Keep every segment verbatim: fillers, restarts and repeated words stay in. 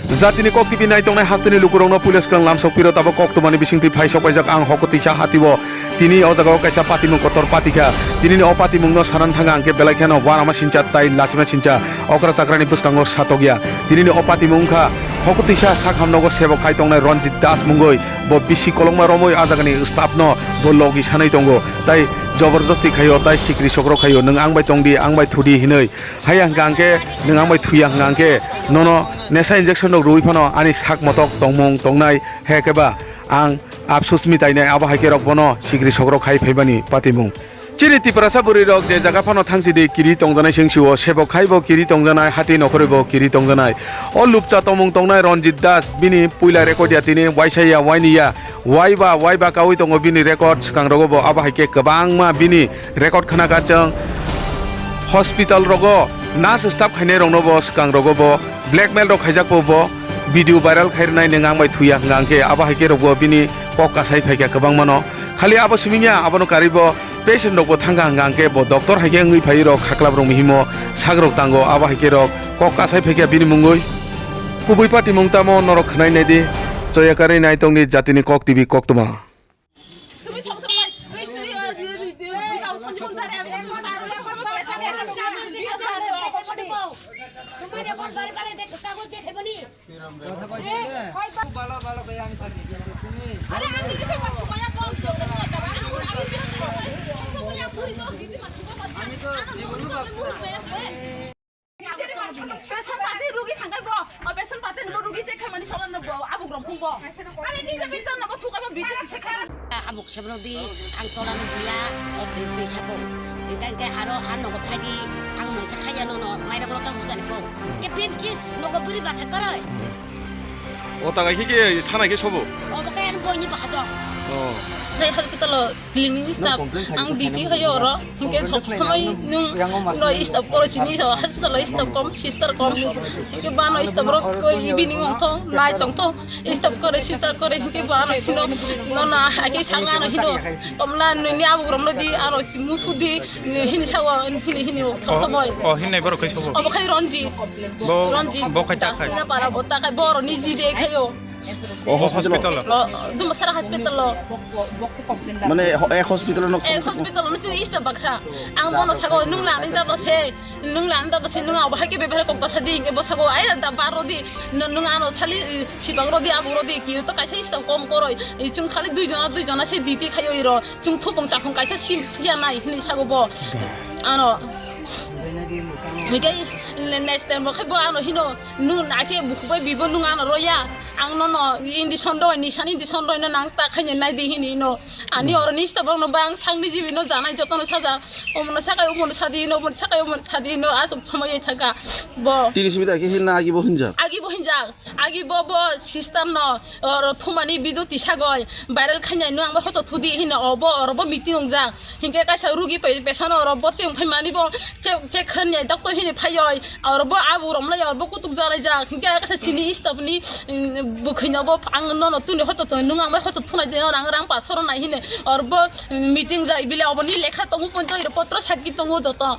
Jatini kok T V nai tongnai hasteni lukurokno puila swkang lamsok phiro tabok koktwmani bisingtwi phai sokpaijak ang hokotwisa hatio. Tini o jagao kaisa patimung kotor patikha. Tinini o patimungno sanani thangkha hwnkhe belai kheno uanama sincha tai lachima sincha okra chakrani bwskango satokya. Tinini o patimung wngkha hokotwisa sak hamnogo sebo khai tongnai Ranjit Das mungwi. Bo bisi kolokma romwi a jagani staffno bo logi sanwi tongo. Tai joborjosti khaio, tai sikri sokro khaio, "Nwng ang bai tongdi, ang bai thudi," hinwi. Haiya hwnkha hwnkhe, nwng ang bai thuya hwnkha hwnkhe, nono nesa injection rok rwui phano ani sak motok tongmung tongnai, hai khe ba ang apsus mi tainai, abo hai khe rok bono sikri sokro khai phaimani patimung. Chini Tiprasa bwrwi rok je jaga phano thangsi di kiri tongjanai sengsi o, sebo khai bo kiri tongjanai, hati nokhorwi bo kiri tongjanai. O lupcha tongmung tongnai Ranjit Das, bini puila record ya tini, waisa ya, waini ya, waiba, waiba kaui tongo bini record swkang rogo bo, abo hai khe kwbangma bini record khna kha chwng. Hospital rogo nurse staff khainai rokno bo swkang rogo bo blackmail rok khaijak bo, bo video viral khai rwnai nwng ang bai thuya hwnkha hwnkhe abo hai khe rok bo bini kok kasai phaikha kwbangma no. Khali abo simi ya, abono karwi bo patient rok bo thangkha hwnkha hwnkhe bo doctor hai khe wngwi phai rok khaklap rok mihimo sak rok tango abo hai khe rok kok kasai phaikha bini mungwi. Kubui patimung tamo norok khwnai naidi, choya karwi nai tongdi Jatini Kok T V koktwma. তুমি সবসময় এই চুরি, আহ, দি-, দি-, দি-, দিলাও সঞ্জীবন স্যার, আমি সবসময় তার ওই সবসময় করে থাকে। তোমার এখন বারে বারে দেখ-, কাগজ দেখাবো নি? এ, হয় বা- ভালো, ভালো করে আমি থাকি, কিন্তু তুমি আরে, আমি কিছু করছি, ভাইয়া, বল, কেউ দেখে না, কেউ, আমি, আমি কিছু করছি, সবসময় পুরি করে দিতে পারছি না, আমি তো আমার জীবনও ভাবছি না। Patient party rugi thangkai bo, o patient party ni bo rugi check khaimani solan no bo, abuk rok phung bo. Ani ni je patient no bo thukai bo bidi check khaimani. Abuk sebro bi, ang tola ni biya, o dui dui sabo. Engkai engkai aro ang nogo phai di, ang mung cha khaya no no, mairok lo ta husani bo. Ke pin ki nogo buri ba cha karai. O tagai ki ke sana ke sobo. O bo kai ang boi ni ba ha do. O. Hai hospital o Cleaning staff, ang duty khaio oro, hinkhe sob somoi nwng no staff koro sini, hospital o staff kom, sister kom, hinkhe bano staff rok koi evening ongthong, night ongthong, staff kore, sister kore, hinkhe bano hino, no, no, ake sanga ano hino, komla nini abuk romno di, ano si muthu di, hini sawa, hini, hini, sob somoi. O, hinai borok khai sobo? Obo khai Ranjit. Bo, Ranjit bo khai ta Das khai? Nina para bo ta khai, boro ni ji de khaio. O hospital. Hospital. O, Dumasara hospital o. Mane ho-, ek hospital no. Ek hospital no sini ista baksa. Ang bono sago nung la nung ta se, nung la nung ta se nung abo hai ke bebere kok ta sa di, bo sago ai da baro di, nung ano sali sibang ro di, abo ro di, ki to kaisa ista kom koroi. Chung khali dui jona, dui jona se duty khayo iro. Chung thupung chapung kaisa sim sia nai hini sago bo. Ano. Hikai next time bo khai bo ano hino nung ake bukhuboi bibo nung ano roya. Ang no no injection roi, nisan injection roi no nang ta khaine nai di hini no. Ani oro ni sta borok no bang sang ni jibi no janai joto no saja. Omo no sakai omo no sadi no, omo no sakai omo no sadi no asuk thomai thaka bo. Tini simi ta khe hinna agi bo hinja. Agi bo hinja. Agi bo bo sister no oro thumani video tisagoi viral khainai no ang bo hocho thudi hino obo oro bo meeting ongjak. Hinkhe kaisa rugi pe-, pesan oro bo tei wngphai mani bo che-, check khainai doctor hini phaioi. Oro bo abu romlai oro bo kutuk jalai jak. Hinkhe kaisa chini staff ni, mm, bwkhwino bo ang nono tuni hoto to nwng ang bai hoto thunai de ang rang pa soro nai hini. Oro bo, mm, meeting jai bile oboni lekha tongo pon to potro sakki tongo joto.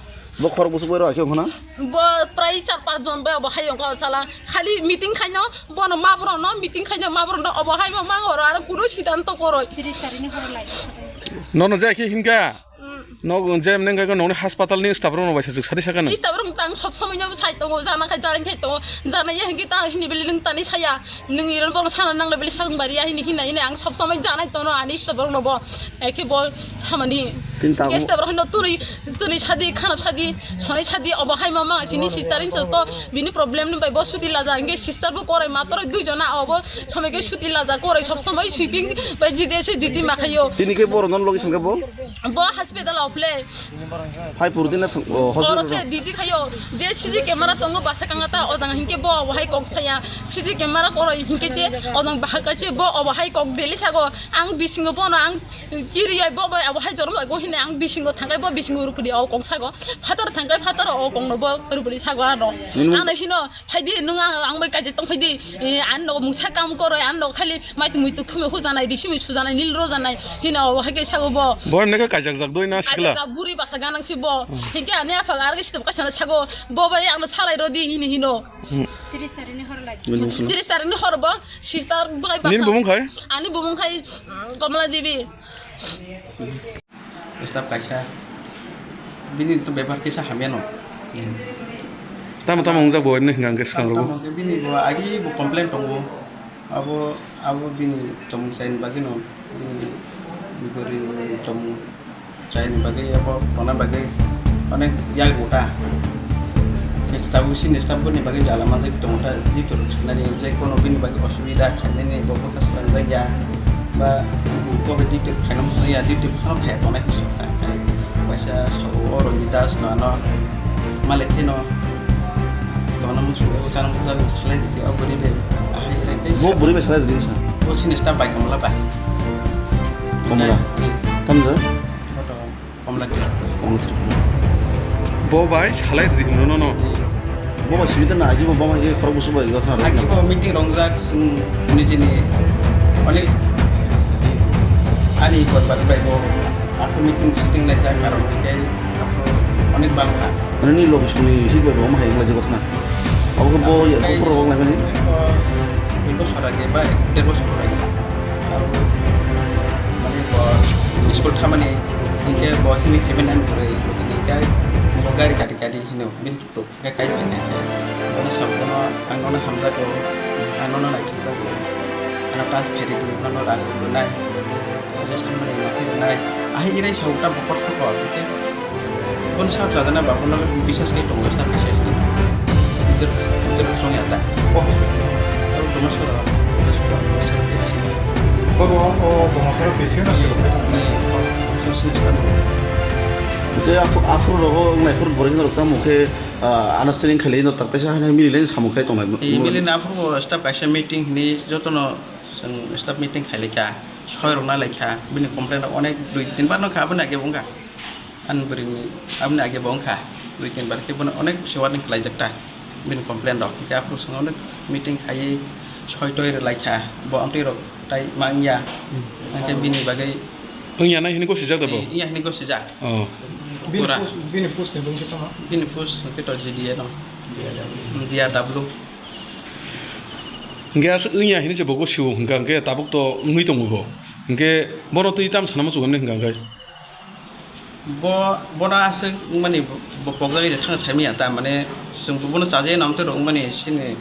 Bo khorok bwswk bai rw khe wngkha na? Bo prai char panch jon bai obo hai wngkha o sala. Khali meeting khaino bono ma borok no meeting khaino ma borok no obo hai ma mang oro aro kuno siddhanto koroi. Tris tarik ni horo lai. Nono jai khe hinka. Mm. Nog jem neng ga nongni hospital ni staff rok no bai sajak sadi sakano. Staff rok tang sob somoi no sai tongo jana khai jana khai tongo jana ye hinki ta hini bili nung tani saya. Nung iron borok sana nang le bili sakung bari ya hini hina hini ang sob somoi janai tono ani staff rok no bo. Eke bo hamani. Tin tago. Guest borok no tuni, tuni sadi, khanap sadi, sonai sadi, obo hai mama, sini sister in to, bini problem ni bai bo suti laja, hingke sister bo korai matro dui jona, obo somoi ke suti laja, korai sob somoi sweeping bai jide se diti ma khayo. Tini ke boro non logi sangke bo? Bo hospital of le. Hai pur dina thang, o, hospital. Oro se diti khayo, je C C camera tongo basa kangata, o jang hingke bo, obo hai kok saya, C C camera korai hingke je, o jang bahaka se bo, obo hai kok deli sago, ang bisingo bono, ang kiri yai bo, bo, obo hai jormo, Ang bisingo thangkai bo bisingo rupuli o kong sago. Phatar thangkai phatar o kong no bo rupuli sago ano. Nini mung- Ano hino phaidi nung ang, ang bai kaijak tong phaidi. Eh, ano mungsa kam koroi, ano khali mai tumi tu khumi hujanai, risi mi sujanai, nil rojanai. Hino o hai kai sago bo. Bo emne khe kaijak jak doi na sikla. Kaijak jak buri basa ganang si bo. Hingke ani apha ar ke sitem kaisa sago. Bo bai ano salai rodi hini hino. Tiris tarikni hor lai. Nini bumung sino? Tiris tarikni hor bo sister bai basa. Nini bumung khai? Ani bumung khai, mm, Komla Devi. Staff kaisa. Bini to bepar kisa hamya no. Tamo tamo wngjak bo emne hwnka hwnkhe swkang rogo. Tamo khe bini bo agi bo complain tongo. Abo, abo bini tongmung chaini bagwi no, bini bigori tongmung chaini bagwi abo tongna bagwi onek yak bo ta. Tabuk sini staff ni bagwi jala manjak tongo ta, duty rok khainani je kono bini bagwi osubida khainani bo bwkha swkang jak ya ba bo duty khaina muchung ya, duty phano khaya tongnai hinwi swkang khe waisa sao o Ranjit Das no ano malik khe no tongna muchung o chana muchung salai rwdi o bwrwi bai ahai rwdi. Bo bwrwi bai salai rwdi sa? Bo sini staff bai Komla bai. Komla? Hmm. Tamjak? Photo. Komla Tripura. Komla Tripura. Bo bai salai rwdi hwnwi no no. Bo bai sibita na agi bo bama agi khorok busu bai gotha na. Agi bo meeting rongjak sing nijini onek ani korbar bai bo aku meeting sitting lai jak karon ke aku onek bangkha. Ani log suni hik bai bo ma hai nglai gotha na. Abo khe bo ya bo khorok lai mani. Dui bosor age ba der bosor age. Mane bo school thamani hingke bo himwi payment ani pore hingke bo gari kati kati hino bin tuk ke kai pene. Bono sabo bono ang nono hamjago, ang nono naithokjago, ano tas khairi di, nono rang rwnai, je sanmani nakhai rwnai. Ahi irai sao ta bokor sokor hingke. Bono sak chajana ba bono bisas khe tongo sak kaisa. Bitor, bitor song ya ta. Ko hospital. Aro doma sora, doma sora, doma sora khe si. Ko bo o doma sora khe si na se. Ni, o, o, o, o, o, o. Te afu, afu rogo nai fur boring rok tamo khe, ah, understanding khailai no tak taisa hai mili lai samung khai tongnai. E, mili na afu staff kaisa meeting ni joto no staff meeting khailai kha. Soi rok na lai kha. Bini complain rok onek dui tin bar no kha aboni age wngkha. Ani bwrwini, aboni age bo wngkha, dui tin bar khe bono onek se warning khlaijak ta, bini complain rok. Hingke aphuru chwng onek meeting khaiwi soi toi rwlai kha, bo amtwi rok tai ma wngya. Hmm. Hingke bini bagwi wngya nai hini gosijak da bo? Iya hini gosijak. Oh. Bini pura. Post, bini post ni bung khe tamo? Bini post hingke to G D A no. D R W. Hingke aswk wngya hini se bo gosio hingka hingke tabuk to wngwi tongo bo. Hingke bono twi tam sana muchungo hingka hingke. Bo, bono aswk wngmani bo, bo pokjagwi de thang saimanya ta, mane, chwng bo bono chajaknai amtwi rok wngmani sini,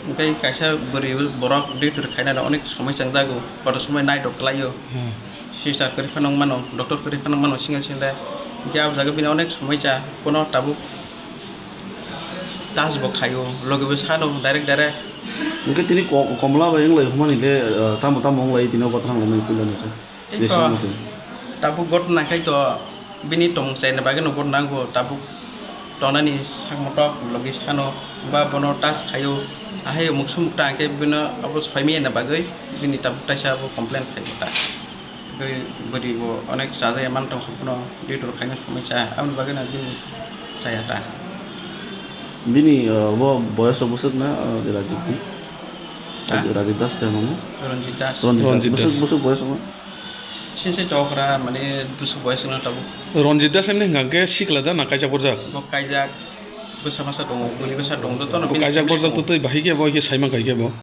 hwnkhe kaisa bwrwi borok duty khainani onek somoi changjago, kotor somoi night rok kwlaio. Hmm. Sister kwrwi phano wngmano, doctor kwrwi phano wngmano single single, hwnkhe abo jaga bini onek somoi cha, bono tabuk touch bo khaio, logi bo sano direct direct. Hwnkhe tini ko-, komla bai wng lai hwnmani le, ah, tamo tamo wng lai tini o kotor wng lai mani puila nw se. Eko, tabuk gotna khai to bini tong chaina bagwi no gotna nango, tabuk tongnani sak motok logi sano ba bono touch khaio, ahai muksu mukta hwnkhe bino abo soimiyana bagwi bini tabuk taisa abo complain khaio ta. Tei bwrwi bo onek chajaya man tong kha phano, duty rok khaina somoi cha, aboni bagwi no bini chaya ta. Bini, uh, bo boyos rok bwswk na, uh, Rajib ni? Ha? Rajib Das te mamo? Ranjit Das. Ranjit Das. Ranjit Bwswk, Das. Bwswk boyos rok? Sini se chokra, mane, bwswk boyos wngna tabuk. Ranjit Das emni hwnkha khe sikla da na kaijak borjak? Bo kaijak, bwsa masa tongo, bwrwi bwsa tongo, jotono bo bini kaijak family borjak tongo. To twi bahai khe bo khe saimang kai khe bo.